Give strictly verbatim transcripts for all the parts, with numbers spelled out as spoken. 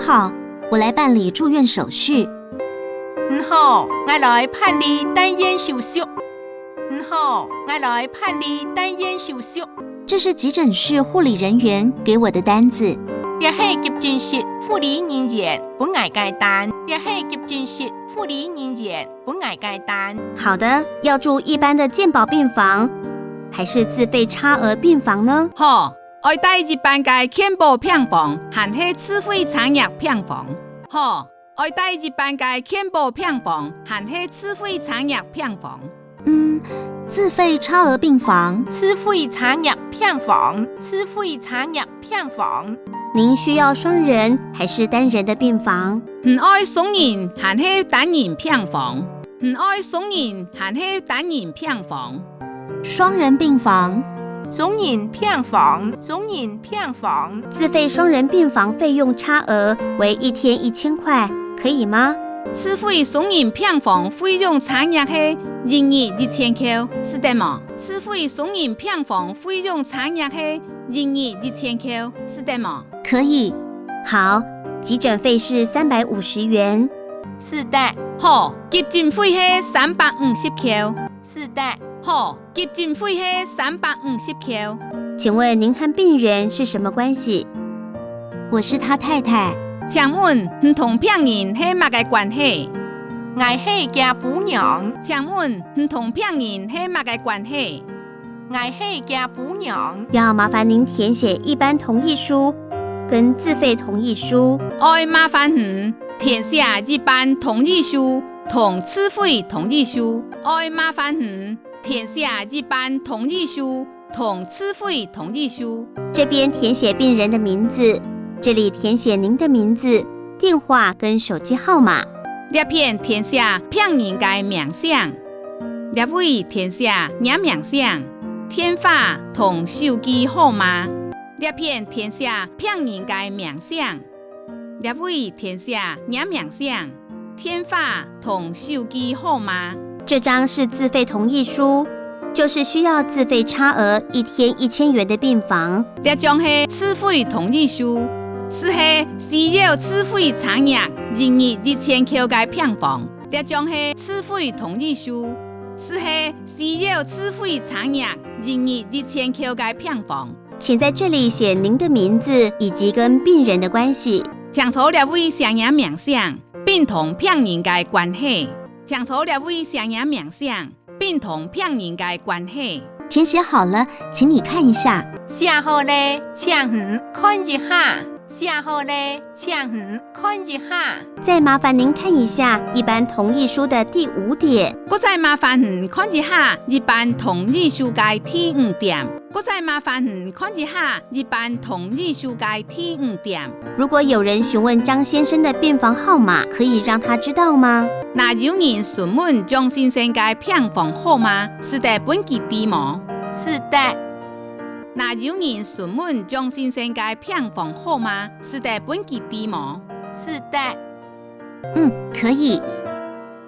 好，我来办理住院手续。你好，𠊎來辦理帶院手續。你好，𠊎來辦理帶院手續。这是急诊室护理人员给我的单子。這係急診室護理人員分𠊎个單。這係急診室護理人員分𠊎个單。好的，要住一般的健保病房，还是自费差额病房呢？好，愛戴一般个健保病房，還係自费差額病房？好，愛戴一般个健保病房，還係自费差額病房？嗯，自费差额病房。自费差额病房。自费差额病房。您需要双人还是单人的病房？你愛雙人還係單人病房？你愛雙人還係單人病房？双人病房。双人病房。双人病房。自费双人病房费用差额为一天一千块，可以吗？自费双人病房费用差額係一日一千箍，使得無？自费双人病房费用差額係一日一千箍，使得無？可以。好，急诊费是三百五十元。使得。好，急診费係三百五十箍。使得。好，急診费係三百五十箍。请问您和病人是什么关系？我是他太太。请问你同病人係麼个关系？𠊎係厥餔娘。请问你同病人係麼个关系？ 𠊎係厥餔娘。要麻烦您填写一般同意书跟自费同意书。愛麻煩你填寫一般同意書同自费同意书。愛麻煩你填寫一般同意书同自费同意书。这边填写病人的名字，这里填写您的名字、电话跟手机号码。这片填写病人个名姓。 這位填寫若名姓、電話同手機號碼。這片填寫病人个名姓。這位填寫若名姓、電話同手機號碼。这张是自费同意书，就是需要自费差额一天一千元的病房。這張係自费同意書，就係需要自费差額一日一千箍个病房。 這張係自费同意書，就係需要自费差額一日一千箍个病房。请在这里写您的名字以及跟病人的关系。请在這位寫若名姓，並同病人个關係。请在這位寫若名姓，並同病人个關係。填写好了，请你看一下。寫好咧，請你看一下。寫好咧，请你 看一下。再麻烦您看一下一般同意书的第五点。閣再麻煩你看一下一般同意書个第五點。閣再麻煩你看一下一般同意書个第五點。如果有人询问张先生的病房号码，可以让他知道吗？若有人詢問张先生个病房號碼，使得分佢知無？使得。若有人詢問张先生个病房號碼，使得分佢知無？ 使得。嗯，可以。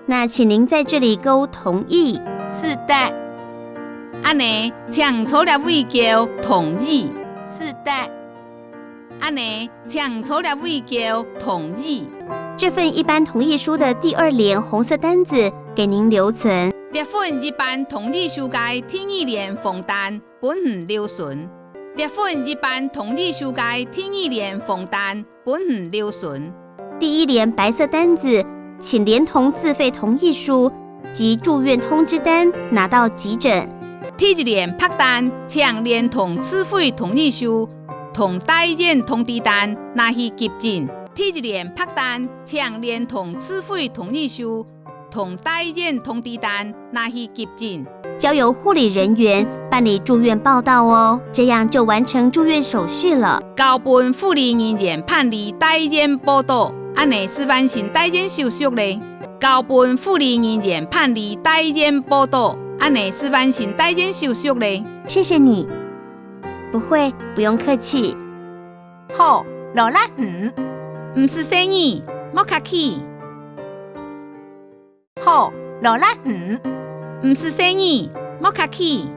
那请您在这里勾同意。使得。恁呢，请在這位勾同意。使得。恁呢，请在這位勾同意。这份一般同意书的第二联红色单子给您留存。這份一般同意書个第二联红单分你留存。這份一般同意書个第二联红单 分你留存。第一联白色单子，请连同自费同意书及住院通知单拿到急诊。第一联白单，请连同自费同意书同带院通知单拿去急诊。第一联白单，请连同自费同意书同带院通知单拿去急诊。交由护理人员办理住院报到哦，这样就完成住院手续了。交分护理人员办理带院报到，恁呢就完成带院手续咧。交分护理人员办理带院报到，恁呢就完成带院手续咧。谢谢你。不会，不用客气。好，勞力你。毋使細義，莫客氣。 好，勞力你。毋使細義，莫客氣。